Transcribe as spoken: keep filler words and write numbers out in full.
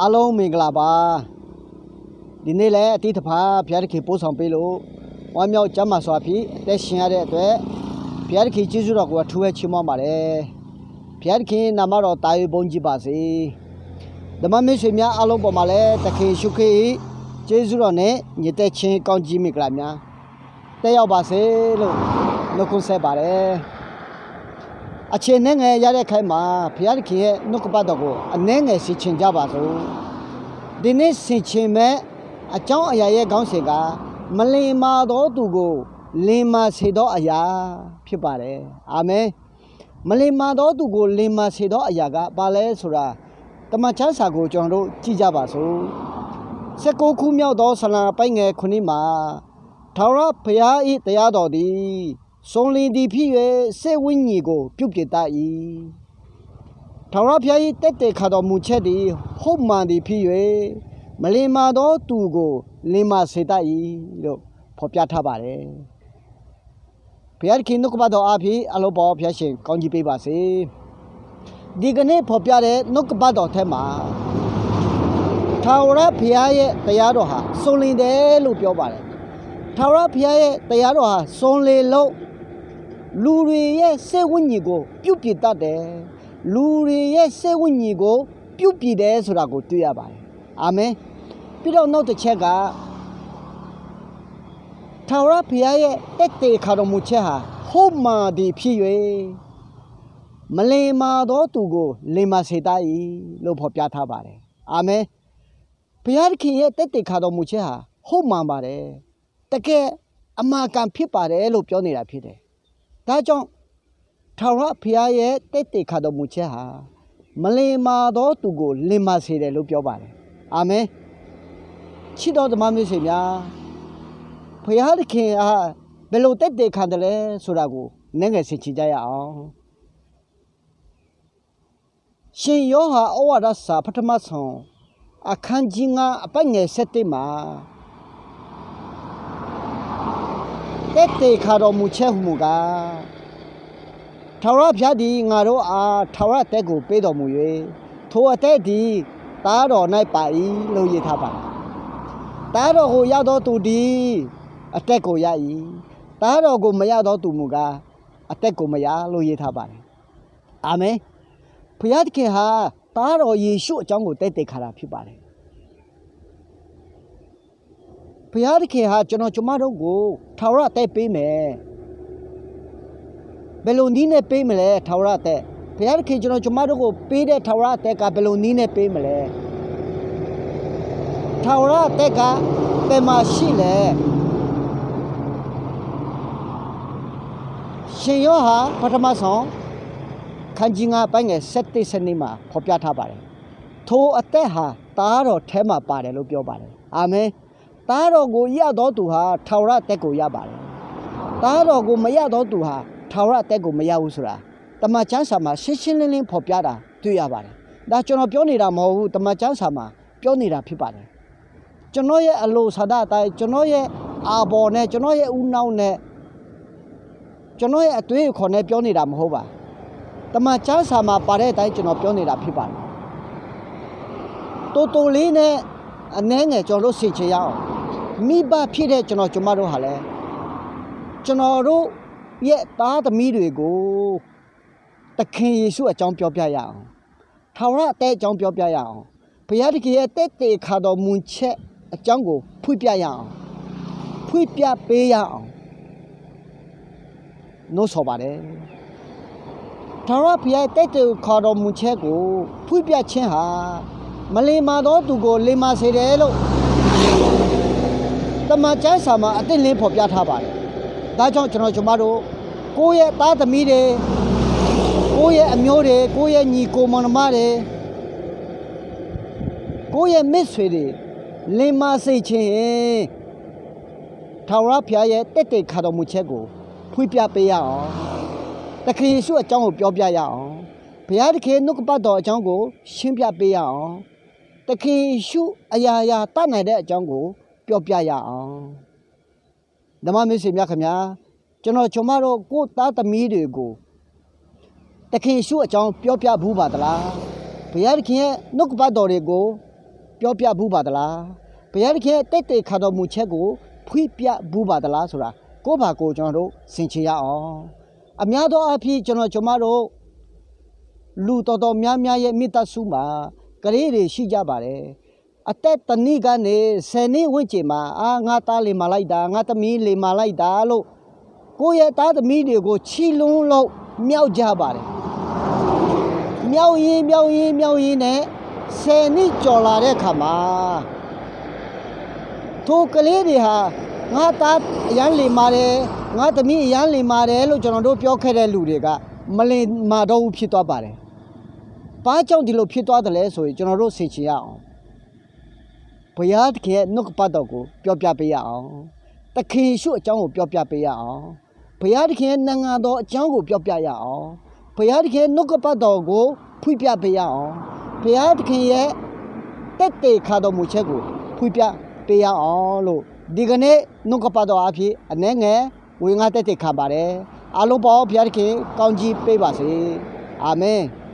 အားလုံးမင်္ဂလာပါ။ ဒီနေ့လည်း အသီးသဖာ ဘုရားသခင် ပို့ဆောင်ပေးလို့ ဝမ်းမြောက်ကျန်းမာစွာဖြင့် အသက်ရှင်ရတဲ့အတွက် ဘုရားသခင် ကျေးဇူးတော်ကို အထူးပဲ ချီးမွမ်းပါတယ်။ ဘုရားသခင် နာမတော် သာယာဝပြောပါစေ။ ဓမ္မမိတ်ဆွေများ အားလုံးပေါ်မှာလည်း သခင်ယေရှုခရစ်၏ ကျေးဇူးတော်နဲ့ ညီသက်ချင်း ကောင်းချီးမင်္ဂလာများ သက်ရောက်ပါစေလို့ နှုတ်ခွန်းဆက်ပါတယ်။ အချိန်အနည်းငယ် ရတဲ့အခါမှာ ဘုရားသခင်ရဲ့ နှုတ်ကပတ်တော်ကို အနည်းငယ် ဆင်ခြင်ကြပါစို့။ ဒီနေ့ ဆင်ခြင်မယ့် အကြောင်းအရာရဲ့ ခေါင်းစဉ်က မလိမ္မာသောသူကို လိမ္မာစေသောအရာ ဖြစ်ပါတယ်။ အာမင်။ မလိမ္မာသောသူကို လိမ္မာစေသောအရာက ဘာလဲဆိုတာ တမန်ကျမ်းစာကို ကျွန်တော်တို့ ကြည့်ကြပါစို့။ ဆယ့်ကိုးခုမြောက်သော စာလံ အပိုင်းငယ်ခုနစ်မှာ ထာဝရဘုရား၏ တရားတော်သည် စုံလင်သည်ဖြစ်၍ စိတ်ဝိညာဉ်ကို ပြုပြင်တတ်၏။ ထာဝရဘုရား၏ သက်သေခံတော်မူချက်သည် ဟုတ်မှန်သည်ဖြစ်၍ မလိမ္မာသောသူကို လိမ္မာစေတတ်၏လို့ ဖော်ပြထားပါတယ်။ ဘုရားသခင် နှုတ်ကပတ်တော်အားဖြင့် အားလုံးအပေါ် ဘုရားရှင် ကောင်းချီးပေးပါစေ။ ဒီကနေ့ ဖော်ပြတဲ့ နှုတ်ကပတ်တော်ထဲမှာ ထာဝရဘုရားရဲ့ တရားတော်ဟာ စုံလင်တယ်လို့ ပြောပါတယ်။ ထာဝရဘုရားရဲ့ တရားတော်ဟာ စုံလင်လို့ လူတွေရဲ့ စိတ်ဝိညာဉ်ကို ပြုပြင်တတ်တယ်။ လူတွေရဲ့ စိတ်ဝိညာဉ်ကို ပြုပြင်တယ်ဆိုတာကို တွေ့ရပါတယ်။ အာမင်။ ပြီးတော့ နောက်တစ်ချက်က ထာဝရဘုရားရဲ့ သက်သေခံတော်မူချက်ဟာ ဟုတ်မှန်သည်ဖြစ်၍ မလိမ္မာသောသူကို လိမ္မာစေတတ်၏လို့ ဖော်ပြထားပါတယ်။ အာမင်။ ဘုရားသခင်ရဲ့ သက်သေခံတော်မူချက်ဟာ ဟုတ်မှန်ပါတယ်။ တကယ်အမှန်အကန်ဖြစ်ပါတယ်လို့ ပြောနေတာဖြစ်တယ်။ ဒါကြောင့် ထာဝရဘုရားရဲ့ သက်သေခံတော်မူချက်ဟာ မလိမ္မာသောသူကို လိမ္မာစေတယ်လို့ ပြောပါတယ်။ အာမင်။ ချစ်တော်ဓမ္မမိတ်ဆွေများ၊ ဘုရားသခင်ဟာ ဘယ်လိုသက်သေခံတယ်လဲဆိုတာကို နည်းငယ်ဆင်ခြင်ကြရအောင်။ ရှင်ယောဟန် ဩဝါဒစာ ပထမဆုံး အခန်းကြီးငါး အပိုင်းငယ်ဆယ့်တစ်မှာ သက်သေခံတော်မူချက်ဟူမူကား၊ ထာဝရဘုရားသည် ငါတို့အား ထာဝရအသက်ကို ပေးတော်မူ၍ ထိုအသက်သည် သားတော်၌ပါ၏လို့ ရေးထားပါတယ်။ သားတော်ကို ရသောသူသည် အသက်ကိုရ၏။ သားတော်ကို မရသောသူမူကား အသက်ကိုမရလို့ ရေးထားပါတယ်။ အာမင်။ ဘုရားသခင်ဟာ သားတော်ယေရှုအကြောင်းကို သက်သေခံတာ ဖြစ်ပါတယ်။ ဘုရားသခင်ဟာ ကျွန်တော်ကျွန်မတို့ကို ထာဝရအသက်ပေးမယ်။ ဘယ်လိုနည်းနဲ့ ပေးမလဲ ထာဝရအသက်။ ဘုရားသခင် ကျွန်တော်ကျွန်မတို့ကို ပေးတဲ့ ထာဝရအသက်က ဘယ်လိုနည်းနဲ့ ပေးမလဲ။ ထာဝရအသက်က ဘယ်မှာရှိလဲ။ ရှင်ယောဟန် ပထမဆုံး ခန်းကြီးငါး ပိုင်းငယ် ဆယ့်တစ် ဆယ့်နှစ်မှာ ဖော်ပြထားပါတယ်။ ထိုအသက်ဟာ သားတော်ထဲမှာပါတယ်လို့ ပြောပါတယ်။ အာမင်။ သားတော်ကို ရသောသူဟာ ထာဝရအသက်ကို ရပါတယ်။ သားတော်ကို မရသောသူဟာ ထာဝရအသက်ကို မရဘူးဆိုတာ တမန်ကျမ်းစာမှာ ရှင်းရှင်းလင်းလင်း ဖော်ပြတာ တွေ့ရပါတယ်။ ဒါ ကျွန်တော်ပြောနေတာ မဟုတ်ဘူး။ တမန်ကျမ်းစာမှာ ပြောနေတာ ဖြစ်ပါတယ်။ ကျွန်တော်ရဲ့ အလိုဆန္ဒအတိုင်း၊ ကျွန်တော်ရဲ့ အာဘော်နဲ့၊ ကျွန်တော်ရဲ့ ဦးနှောက်နဲ့၊ ကျွန်တော်ရဲ့ အတွေးအခေါ်နဲ့ ပြောနေတာ မဟုတ်ပါ။ တမန်ကျမ်းစာမှာ ပါတဲ့အတိုင်း ကျွန်တော် ပြောနေတာ ဖြစ်ပါတယ်။ တိုတိုလေးနဲ့ အနည်းငယ် ကျွန်တော်တို့ ဆင်ခြင်ရအောင်။ မိဘဖြစ်တဲ့ ကျွန်တော်ကျွန်မတို့ဟာလည်း ကျွန်တော်တို့ရဲ့ သားသမီးတွေကို သခင်ယေရှုအကြောင်း ပြောပြရအောင်။ ထာဝရအသက်အကြောင်း ပြောပြရအောင်။ ဘုရားသခင်ရဲ့ သက်သေခံတော်မူချက်အကြောင်းကို ဖွင့်ပြရအောင်။ ဖွင့်ပြပေးရအောင် နှိုးဆော်ပါတယ်။ ထာဝရဘုရားရဲ့ သက်သေခံတော်မူချက်ကို ဖွင့်ပြခြင်းဟာ မလိမ္မာသောသူကို လိမ္မာစေတယ်လို့ တမန်ကျမ်းစာမှာ အသင့်လင်း ဖော်ပြထားပါတယ်။ ဒါကြောင့် ကျွန်တော်ကျွန်မတို့ ကိုယ့်ရဲ့သားသမီးတွေ၊ ကိုယ့်ရဲ့အမျိုးတွေ၊ ကိုယ့်ရဲ့ညီအစ်ကိုမောင်နှမတွေ၊ ကိုယ့်ရဲ့မိတ်ဆွေတွေ လိမ္မာစေချင်ရင် ထာဝရဘုရားရဲ့ သက်သေခံတော်မူချက်ကို ဖွင့်ပြပေးရအောင်။ သခင်ယေရှုအကြောင်းကို ပြောပြရအောင်။ ဘုရားသခင် နှုတ်ကပတ်တော်အကြောင်းကို ရှင်းပြပေးရအောင်။ သခင်ယေရှု အရာရာတတ်နိုင်တဲ့အကြောင်းကို ပြောပြရအောင်။ ဓမ္မမိတ်ဆွေများခင်ဗျာ၊ ကျွန်တော်ကျွန်မတို့ ကိုယ့်သားသမီးတွေကို သခင်ယေရှုအကြောင်း ပြောပြဖူးပါသလား။ ဘုရားသခင်ရဲ့ နှုတ်ကပတ်တော်တွေကို pyawr pyav bubaq taq lar. ဘုရားသခင်ရဲ့ သက်သေခံတော်မူချက်ကို ဖွင့်ပြ bubaq taq lar ဆိုတာ ကိုယ့်ဘာကိုယ် ကျွန်တော်တို့ ဆင်ခြင်ရအောင်။ အများသောအားဖြင့် ကျွန်တော် ကျွန်မတို့ လူတော်တော်များများရဲ့ မိသားစုမှာ ကလေးတွေ ရှိကြပါတယ်။ အသက်တစ်နှစ်ကနေ ဆယ်နှစ်ဝန်းကျင်မှာ အာ ငါသားလင်မာလိုက်တာ၊ ငါသမီးလင်မာလိုက်တာလို့ ကိုယ့်ရဲ့သားသမီးတွေကို ချီးလူးလို့ မြောက်ကြပါတယ်။ မြောက်ရင်း မြောက်ရင်း မြောက်ရင်းနဲ့ ဆယ်နှစ်ကျော်လာတဲ့အခါမှာ ထိုကလေးတွေဟာ ငါသားအရမ်းလင်မာတယ်၊ ငါသမီးအရမ်းလင်မာတယ်လို့ ကျွန်တော်တို့ပြောခဲ့တဲ့လူတွေက မလင်မာတော့ဘူး ဖြစ်သွားပါတယ်။ ဘာကြောင့် ဒီလိုဖြစ်သွားသလဲဆိုရင် ကျွန်တော်တို့ ဆင်ခြင်ရအောင်။ ဘုရားသခင်ရဲ့ နှုတ်ကပတ်တော်ကို ပြောပြပေးရအောင်။ သခင်ယေရှုအကြောင်းကို ပြောပြပေးရအောင်။ ဘုရားသခင်ရဲ့ နိုင်ငံတော်အကြောင်းကို ပြောပြရအောင်။ ဘုရားသခင်ရဲ့ နှုတ်ကပတ်တော်ကို ဖွင့်ပြပေးရအောင်။ ဘုရားသခင်ရဲ့ သက်သေခံတော်မူချက်ကို ဖွင့်ပြပေးရအောင်လို့ ဒီကနေ့ နှုတ်ကပတ်တော်အားဖြင့် အနည်းငယ် ဝင်ငါ သက်သေခံပါတယ်။ အားလုံးပေါင်း ဘုရားသခင် ကောင်းချီးပေးပါစေ။ အာမင်။